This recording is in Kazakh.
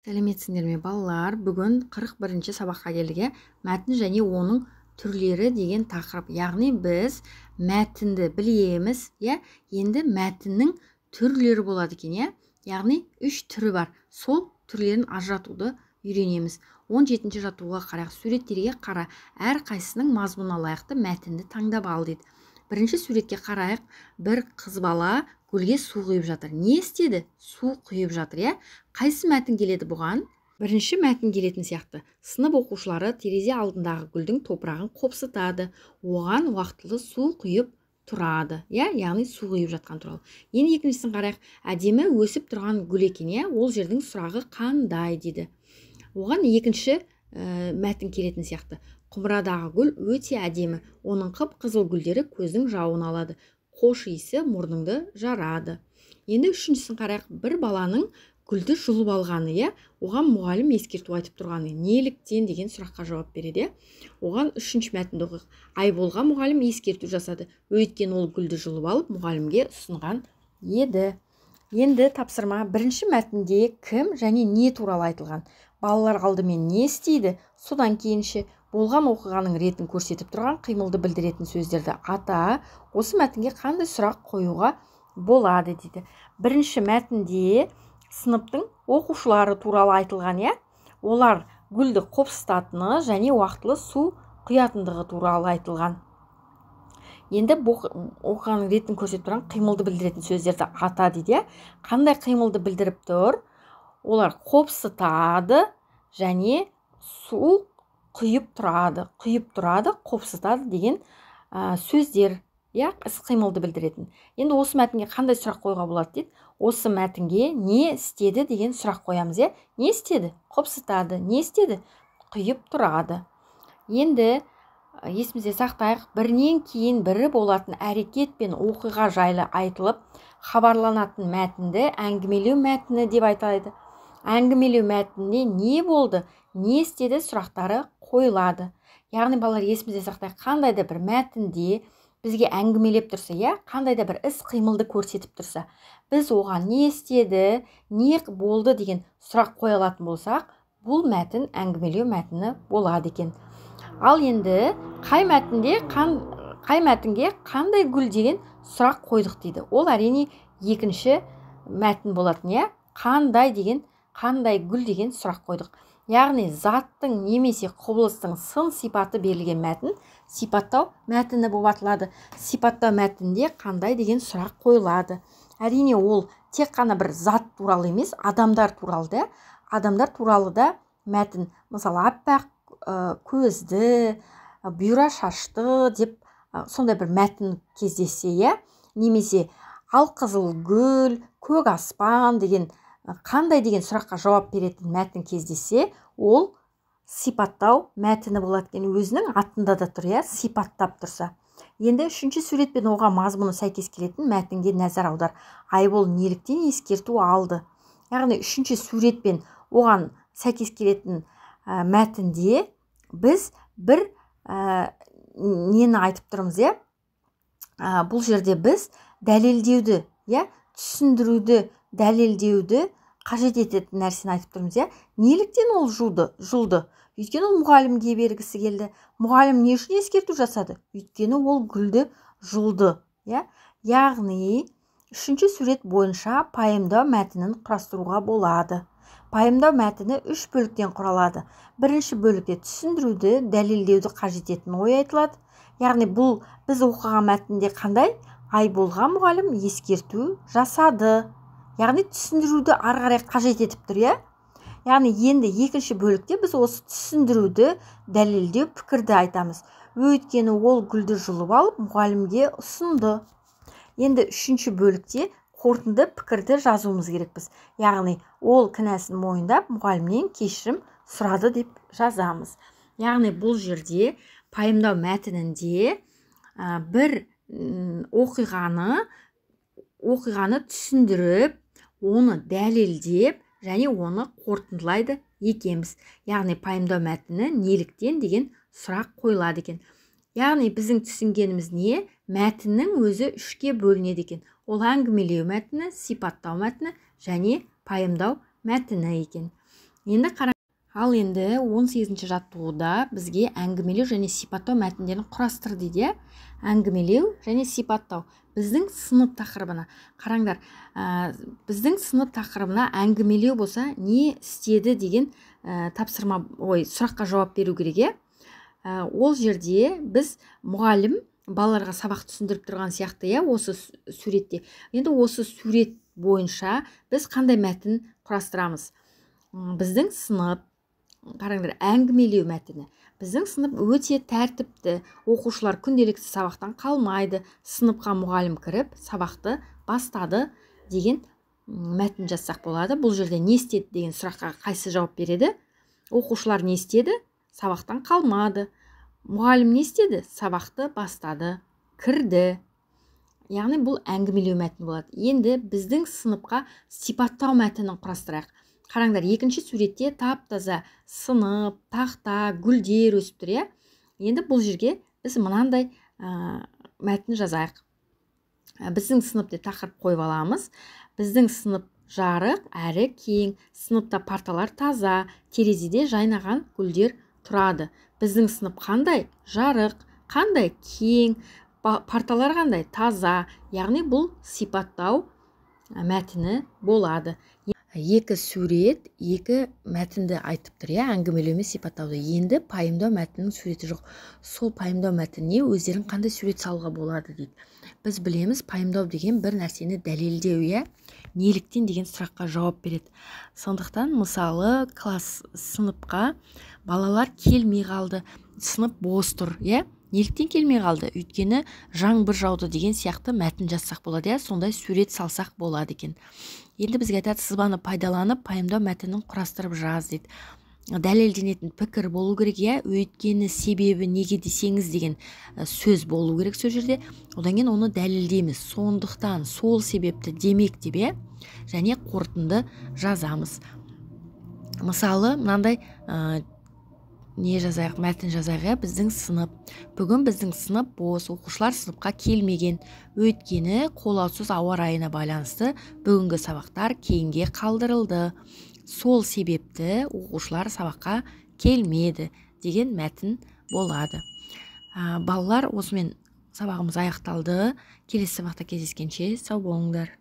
Сәлеметсіңдер ме, балалар? Бүгін 41-ші сабаққа келдік, иә. Мәтін және оның түрлері деген тақырып. Яғни біз мәтінді білеміз, иә. Енді мәтіннің түрлері болады екен, иә. Яғни үш түрі бар. Сол түрлерін ажыратуды үйренеміз. 17-ші жаттығуға қарайық. Суреттерге қара. Әр қайсысының мазмұнына лайықты мәтінді таңдап ал дейді. Бірінші суретке қарайық. Бір қыз бала гүлге су құйып жатыр. Не істеді? Су құйып жатыр, иә? Қайсы мәтін келеді бұған? Бірінші мәтін келетін сияқты. Сынып оқушылары терезе алдындағы гүлдің топырағын қопсытады. Оған уақытылы су құйып тұрады, иә? Яғни су құйып жатқан туралы. Енді екіншісін қарайық. Әдемі өсіп тұрған гүл екен, иә? Ол жердің сұрағы қандай дейді. Оған екінші мәтін келетін сияқты. Құмырадағы гүл өте әдемі. Оның қып-қызыл гүлдері көздің жауын алады. Қош иісі мұрныңды жарады. Енді үшіншісін қарайық. Бір баланың гүлді жұлып алғаны, иә? Оған мұғалім ескерту айтып тұрғаны. Неліктен деген сұраққа жауап береді, иә? Оған үшінші мәтінді оқиық. Айболға мұғалім ескерту жасады. Өйткені ол гүлді жұлып алып мұғалімге ұсынған еді. Енді тапсырма. Бірінші мәтінде кім және не туралы айтылған? Балалар алдымен не істейді? Содан кейінше болған оқиғаның ретін көрсетіп тұрған қимылды білдіретін сөздерді ата. Осы мәтінге қандай сұрақ қоюға болады дейді. Бірінші мәтінде сыныптың оқушылары туралы айтылған, иә? Олар гүлді қопсытатыны және уақытылы су құятындығы туралы айтылған. Енді оқиғаның ретін көрсетіп тұрған қимылды білдіретін сөздерді ата дейді, иә? Қандай қимылды білдіріп тұр? Олар қопсытады және су құйып тұрады, құйып тұрады, қопсытады деген сөздер, иә, іс қимылды білдіретін. Енді осы мәтінге қандай сұрақ қоюға болады дейді. Осы мәтінге не істеді деген сұрақ қоямыз, иә? Не істеді? Қопсытады. Не істеді? Құйып тұрады. Енді есімізде сақтайық, бірінен кейін бірі болатын әрекет пен оқиға жайлы айтылып, хабарланатын мәтінді әңгімелеу мәтіні деп айтады. Әңгімелеу мәтінінде не болды, не істеді сұрақтары қойылады. Яғни балалар, есімізде сақтайық, қандай да бір мәтінде бізге әңгімелеп тұрса, иә, қандай да бір іс қимылды көрсетіп тұрса, біз оған не істеді, не болды деген сұрақ қоя алатын болсақ, бұл мәтін әңгімелеу мәтіні болады екен. Ал енді қай мәтінде қай мәтінге қандай гүл деген сұрақ қойдық дейді. Ол әрине екінші мәтін болатын, иә? Қандай деген, қандай гүл деген сұрақ қойдық. Яғни заттың немесе құбылыстың сын сипаты берілген мәтін сипаттау мәтіні болып аталады. Сипаттау мәтінінде қандай деген сұрақ қойылады. Әрине ол тек қана бір зат туралы емес, адамдар туралы да, адамдар туралы да мәтін. Мысалы, аппақ көзді, бұйра шашты деп сондай бір мәтін кездессе, иә? Немесе алқызыл гүл, көк аспан деген қандай деген сұраққа жауап беретін мәтін кездессе, ол сипаттау мәтіні болады екен. Өзінің атында да тұр, иә, сипаттап тұрса. Енді үшінші суретпен оған мазмұны сәйкес келетін мәтінге нәзер аудар. Айбол неліктен ескерту алды? Яғни үшінші суретпен оған сәйкес келетін мәтінде біз бір нені айтып тұрмыз, иә? Бұл жерде біз дәлелдеуді, иә, түсіндіруді, дәлелдеуді қажет ететін нәрсені айтып тұрмыз, иә? Неліктен ол жұлды? Өйткені ол мұғалімге бергісі келді. Мұғалім не үшін ескерту жасады? Өйткені ол гүлді жұлды, иә? Яғни үшінші сурет бойынша пайымдау мәтінін құрастыруға болады. Пайымдау мәтіні үш бөліктен құралады. Бірінші бөлікте түсіндіруді, дәлелдеуді қажет ететін ой айтылады. Яғни бұл біз оқыған мәтінде қандай? Айболға мұғалім ескерту жасады. Яғни түсіндіруді ары қарай қажет етіп тұр, иә? Яғни енді екінші бөлікте біз осы түсіндіруді, дәлелдеу пікірді айтамыз. Өйткені ол гүлді жұлып алып мұғалімге ұсынды. Енді үшінші бөлікте қорытынды пікірді жазуымыз керекпіз. Яғни ол кінәсін мойындап мұғалімнен кешірім сұрады деп жазамыз. Яғни бұл жерде пайымдау мәтінінде бір оқиғаны түсіндіріп, оны дәлелдеп және оны қорытындылайды екенбіз. Яғни пайымдау мәтіні неліктен деген сұрақ қойылады екен. Яғни біздің түсінгеніміз не? Мәтіннің өзі үшке бөлінеді екен. Ол әңгімелеу мәтіні, сипаттау мәтіні және пайымдау мәтіні екен. Енді қара. Ал енді 18-ші жаттығуда бізге әңгімелеу және сипаттау мәтіндерін құрастыр дейді, иә? Әңгімелеу және сипаттау. Біздің сынып тақырыбына қараңдар, біздің сынып тақырыбына әңгімелеу болса, не істеді деген тапсырма, ой, сұраққа жауап беру керек, иә? Ол жерде біз мұғалім балаларға сабақ түсіндіріп тұрған сияқты, иә, осы суретте. Енді осы сурет бойынша біз қандай мәтін құрастырамыз? Біздің сынып, қараңдар, әңгімелеу мәтіні. Біздің сынып өте тәртіпті, оқушылар күнделікті сабақтан қалмайды, сыныпқа мұғалім кіріп сабақты бастады деген мәтін жазсақ болады. Бұл жерде не істеді деген сұраққа қайсы жауап береді? Оқушылар не істеді? Сабақтан қалмады. Мұғалім не істеді? Сабақты бастады, кірді. Яғни бұл әңгімелеу мәтін болады. Енді біздің сыныпқа сипаттау мәтінін құрастырайық. Қараңдар, екінші суретте тап-таза сынып, тақта, гүлдер өсіп тұр, иә? Енді бұл жерге біз мынандай мәтін жазайық. Біздің сынып деп тақырып қойып аламыз. Біздің сынып жарық әрі кең, сыныпта парталар таза, терезеде жайнаған гүлдер тұрады. Біздің сынып қандай? Жарық, қандай? Кең, парталар қандай? Таза. Яғни бұл сипаттау мәтіні болады. Екі сурет, екі мәтінді айтып тұр, иә, әңгімелеу мен сипаттауды. Енді пайымдау мәтінінің суреті жоқ. Сол пайымдау мәтініне өздерің қандай сурет салуға болады дейді. Біз білеміз, пайымдау деген бір нәрсені дәлелдеу, иә, неліктен деген сұраққа жауап береді. Сондықтан, мысалы, класс сыныпқа балалар келмей қалды, сынып бос тұр, иә. Неліктен келмей қалды? Өйткені жаңбыр жауды деген сияқты мәтін жазсақ болады, иә, сондай сурет салсақ болады екен. Енді бізге айтады, сызбаны пайдаланып пайымдау мәтінін құрастырып жаз дейді. Дәлелденетін пікір болу керек, иә, өйткені, себебі, неге десеңіз деген сөз болу керек сол жерде. Одан кейін оны дәлелдейміз. Сондықтан, сол себепті, демек деп, иә, және қорытынды жазамыз. Мысалы, мынандай не жазайық, мәтін жазайық, иә, біздің сынып. Бүгін біздің сынып бос, оқушылар сыныпқа келмеген. Өйткені қолайсыз ауа райына байланысты бүгінгі сабақтар кейінге қалдырылды. Сол себепті оқушылар сабаққа келмеді деген мәтін болады. Балалар, осымен сабағымыз аяқталды. Келесі сабақта кездескенше сау болыңдар.